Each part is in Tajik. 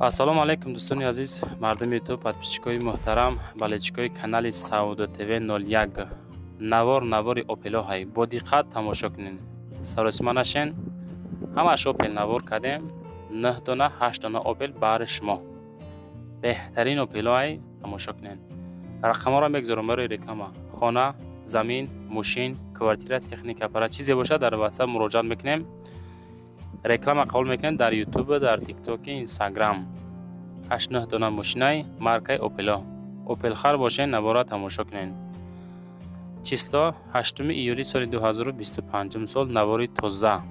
Ассалому алайкум, дӯстони азиз, мардуми Ютуб, подписчикои муҳтарам, болельщикои канали Савдо ТВ 01. Навор навори Опелоҳай, бо диққат тамошо кунед, саросима нашен. Ҳамаш Опел навор кардем, нӯҳ дона, ҳашт дона Опел баҳри шумо. Беҳтарин Опелоҳай, тамошо кунед. Рақамҳоро мегузорам барои реклама. Хона, замин, мошин, квартира, техника, аппарат, чизе бошад, дар Ватсап муроҷиат мекунем. Реклама қабул мекунем дар Ютуб, дар Тиктоки, Инстаграм. Ҳашт, нӯҳ дона мошинай маркаи Опело. Опелхар бошен, навора тамошо кунед. Число 8 июли соли 2025 сол, навори тоза.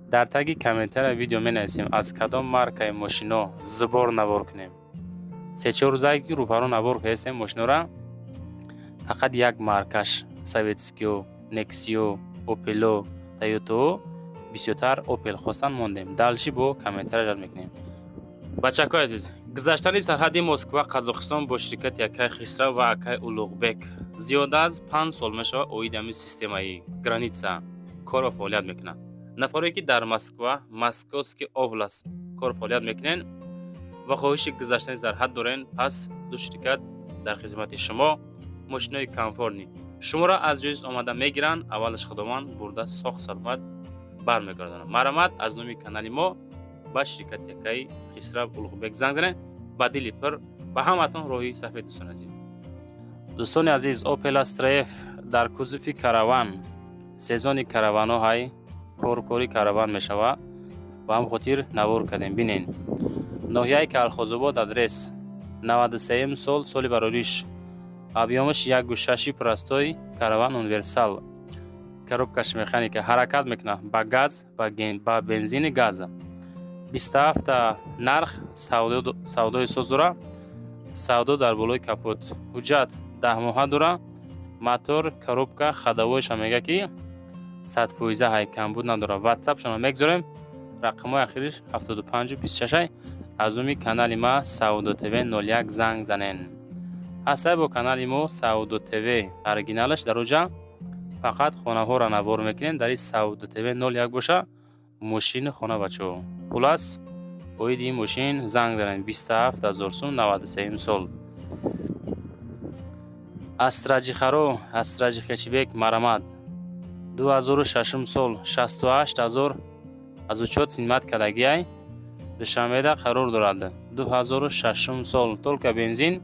Дар таги комментария видео менависем, аз кадом маркаи мошино сбор навор кунем. Се-чор рӯзае ки рӯпаро навор кардастем мошинора, фақат як маркаш: советскиё, Нексиё, Опело, Тойотао. Бисёртар Опел хостан, мондем. Дальше бо комментария жар мекунем. Бачакои азиз, гузаштани сарҳади Москва, Қазоқистон бо ширкати акай Хисрав ва акай Улуғбек зиёда аз 5 сол мешавад, оиди ҳамин системаи граница кор ва фаъолият мекунад. Нафаре ки дар Москва, Московский область кор фаъолият мекунед ва хоҳиши гузаштани сарҳад дорен, пас ду ширкат дар хизмати шумо. Мошинои комфортный шуморо аз ҷоиз омада мегиранд, аввалаш Худованд, бурда соғ саломат бармегардонад. Марҳамат, аз номи канали мо ба ширкати акаи Хисрав, Улуғбек занг занед ба дили пур. Ба ҳаматон роҳи сафед, дӯстони азиз. Дӯстони азиз, Опел Астра Ф дар кузови Караван, сезони караванҳо ҳай, коркори караван мешавад, ба ҳам хотир навор кардем. Бинен, ноҳияи Калхозобод, адрес, 93 сол, соли барориш, объёмаш 1,6, простой, Караван, универсал, коробкаш механика, ҳаракат мекунад ба газ, ба бензини газ. 27-та нарх, савдои соз дора, савдо дар болои капот. Ҳуҷҷат 10 моҳа дора. Мотор, коробка, ходовойша мега, ки 100 фоиза ҳай, камбуд надора. Ватсапшона мегузорем, рақамҳои ахириш 75-26. Аз номи канали ма Савдо ТВ 01 занг занен. Ҳастай бо канали мо Савдо ТВ оригиналаш, дар оҷа фақат хонаҳоро навор мекунем. Дар ин Савдо ТВ 01 боша, мошини хона. Бачаҳо, хулас, оиди ин мошин занг занед. 27 000 сум, 93-юм сол. Астра ҷихаро, Астра Ҷи хэтчбек, марамат, 2006 сол, 68 000 аз учёт снимать кардагиай. Душанбеда қарор дорад. 2006 сол, только бензин,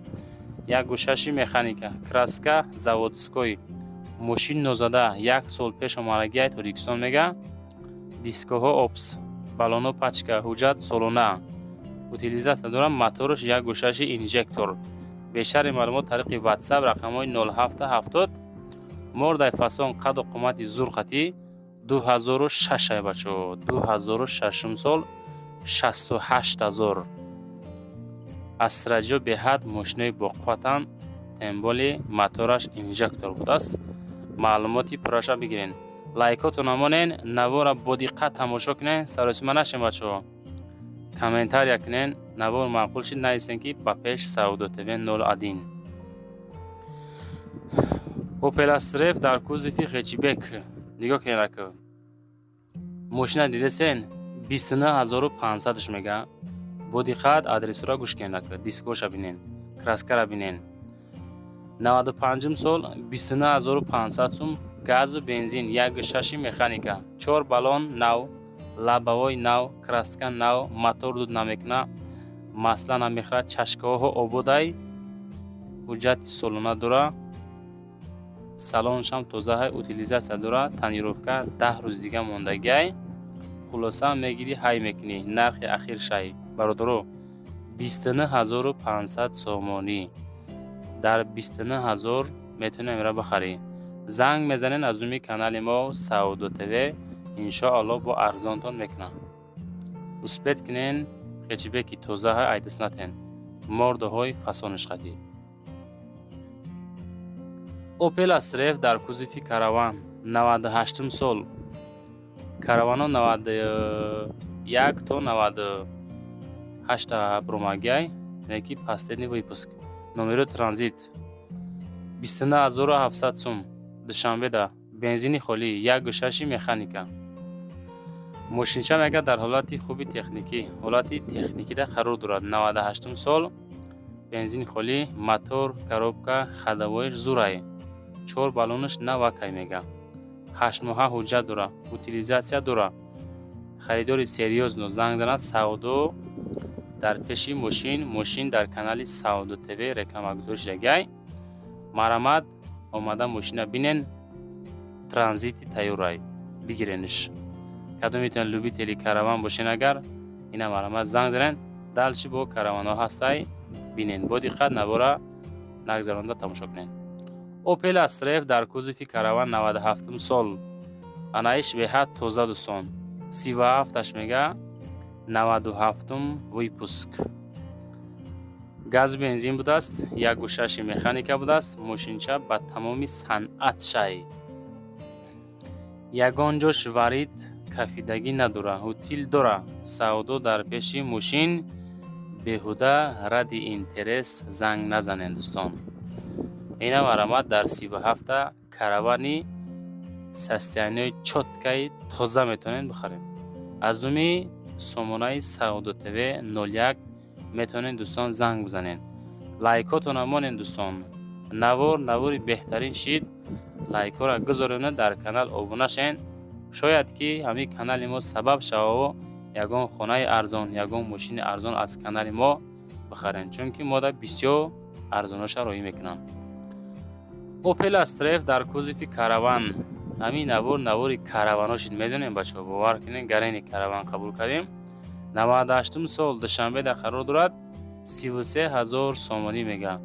1,6 механика, краска заводской, мошин нозада, як сол пеш омадагиай Тоҷикистон мега. Дискоҳо опс, баллоно пачка, ҳуҷҷат солона, утилизация дорам. Мотораш 1,6 инжектор. Бештари маълумот тариқи Ватсап, рақамҳои 0770. Мордай фасон, қаду қомати зурхатӣ, 2006 ай, бачаҳо, 2006 сол, 68 000. Астраҷо беҳад мошинои боқувватанд, тем более мотораш инжектор будааст. Маълумоти пурраша бигирен. Лайкотона монен, навора бо диққат тамошо кунен, саросима нашен, бачаҳо. Комментария кунен, навор маъқул шид, нависен, ки ба пеш, Савдо ТВ 01. Опел Астра Ф дар кузови хэтчбек, нигоҳ кунед, ака, мошина дидесен, 29 500-ш мега. Бо диққат адресҳоро гӯш кунед, ака, дискоша бинен, краскара бинен. 95-ум сол, 29 500 сум, газу бензин, 1,6 механика, чор баллон нав, лобовой нав, краска нав, мотор дуд намекуна, масла намехӯрад, чашкаҳо ободай, ҳуҷҷати солона дора, салоншам тозаҳай, утилизация дора, тонировка 10 рӯз дига мондагиай. Хулоса, мегирӣ, ҳай мекунӣ. Нархи ахир шай, бародаро, 29 500 сомонӣ. Дар 29 000 метавонӣ амира бихарӣ. Занг мезанед аз номи канали мо Савдо ТВ, иншоалло, бо арзонтон мекунам. Успеть кунен, хэтчбеки тозаҳай, айдис натен, мордаҳои фасониш қадӣ. Опел Астра Ф дар кузови Караван, 98-ум сол. Каравано 91 то 98 бромагиай, яъне ки последний выпуск, номеро транзит, 29 700 сум, Душанбеда, бензини холӣ, 1,6 механика. Мошинча, мега, дар ҳолати хуби техникӣ, ҳолати техникида қарор дорад. 98 сол, бензин холӣ, мотор, коробка, ходовой ш зурай, чор баллонаш навакай. Мега, 8 моҳа ҳуҷҷат дора, утилизация дора. Харидори серьёзно занг занад. Савдо дар пеши мошин, мошин дар канали Савдо ТВ рекламагузорӣ шудагиай. Марамат, омада мошина бинен, транзити тайёрай, бигирениш. Кадом метавонед, любители караван бошен, агар ина, марамат, занг занен. Дальше бо караванҳо ҳастай, бинен, бо диққат навора нагзаронда тамошо кунед. Опел Астра Ф дар кузови караван, 97 сол, анаиш беҳад тоза, дӯстон. 37-аш, мега, 97-ум выпуск, газ, бензин будааст, 1,6 механика будааст. Мошинча ба тамоми санъат шай, ягон ҷош варид кафидагӣ надора, утил дора. Савдо дар пеши мошин. Беҳуда ради интерес занг назанед, дӯстон. Ина, марамат, дар 37-та каравани состояние и чёткий, тоза метавонед бихаред. Аз думи сомонаи Савдо ТВ 01 метавонед, дӯстон, занг бизанед. Лайкотона монед, дӯстон. Навор навори беҳтарин шид, лайкҳоро гузоронед, дар канал обуна шавед. Шояд ки ҳамин канали мо сабаб шавао ягон хонаи арзон, ягон мошини арзон аз канали мо бихарем, чунки мода бисёр арзоноша роҳӣ мекунам. Опел Астра Ф дар кузови караван. Ҳамин навор навори караванҳо шид, медонем, бачаҳо, бовар кунед, гарени караван қабул кардем. 98 сол, Душанбеда қарор дорад. 33 000 сомонӣ мега,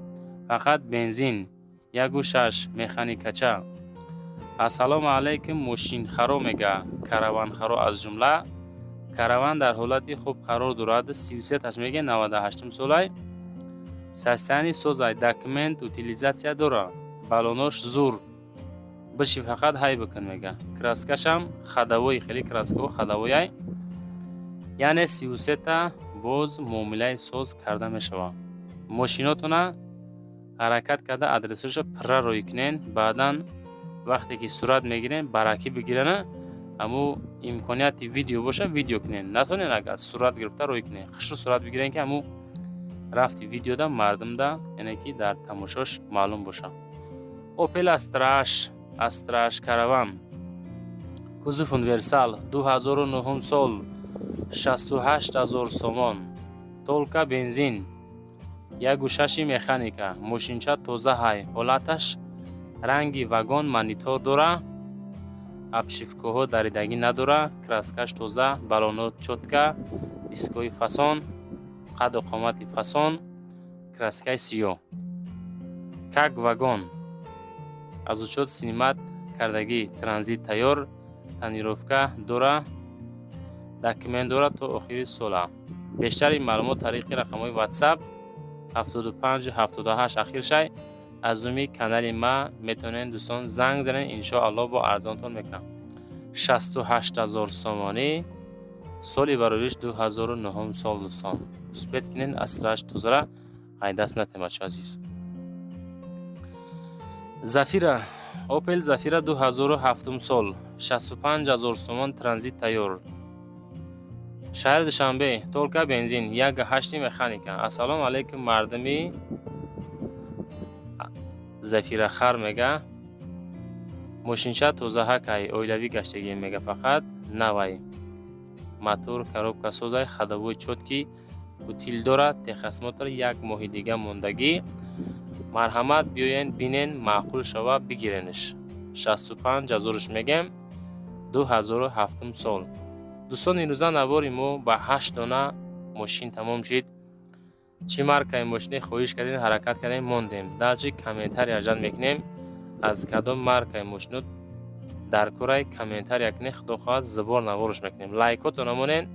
фақат бензин, 1,6 механикача. Ассалому алайкум, мошинхаро, мега, караванхаро. Аз ҷумла караван дар ҳолати хуб қарор дорад. 33 таш, мега, 98 солай, состояние созай, документ, утилизация дора, баллонош зур, биши, фақат ҳай бикун. Мега, краскашам ходовой, хеле краскаҳо ходовой ай. Яъне 33-та боз муомилаи соз карда мешавад. Мошинотона ҳаракат карда, адресҳоша пурра роҳӣ кунен. Баъдан вақте ки сурат мегирен, баракӣ бигирена, аммо имконияти видео боша, видео кунен. Натонен, агар сурат гирифта роҳӣ кунен, хушрӯ сурат бигирен, ки ҳамун рафти видеода мардумда, яъне ки дар тамошош маълум боша. Опел Астра Ш, Астра Ш караван, кузов универсал, 2009 сол, 68 000 сомон, только бензин, 1,6 механика. Мошинча тоза ҳай, ҳолаташ ранги вагон, монитор дора, обшивкаҳо даридагӣ надора, краскаш тоза, баллоно чётко, дискҳои фасон, қаду қомати фасон, краскаи сиёҳ, как вагон, аз учёт снимать кардагӣ, транзит тайёр, тонировка дора, документ дорад то охири сола. Бештари маълумот тариқи рақамҳои WhatsApp 75 78 ахир шай. Аз номи канали ма метавонед, дӯстон, занг занед. Иншоалло, бо арзонтон мекунам. 68 000 сомонӣ, соли барориш 2009 сол. Дӯстон, успеть кунед, Астра Ш тозара айдаст натем, бачо азиз. Зафира, Опел Зафира, 2007 сол, 65 000 сомон, транзит тайёр, шаҳри Душанбе, только бензин, 1,8 механика. Ассалому алайкум, мардуми зафирахар. Мега, мошинча тозаҳакай, оилавӣ гаштагӣ. Мега, фақат навай, мотор, коробка созай, ходовой чёткий, утил дорад, техосмотр як моҳи дига мондагӣ. Марҳамат, биёен, бинен, маъқул шава, бигиренш. 65 ҳазорш мегем, 2007 сол. Дӯстон, имрӯза навори мо ба ҳашт дона мошин тамом шид. Чӣ маркаи мошине хоҳиш кардем, ҳаракат кардем, мондем. Дальше комментария жад мекунем. Аз кадом маркаи мошино дар кораи, комментария кунед. Худо хоҳад, зубор наворш мекунем. Лайкотона монен,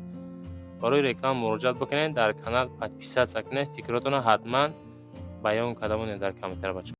барои реклама муроҷиат бикунед, дар канал подписаться кунед. Фикротона ҳатман баён карда монед дар комментария, бачо.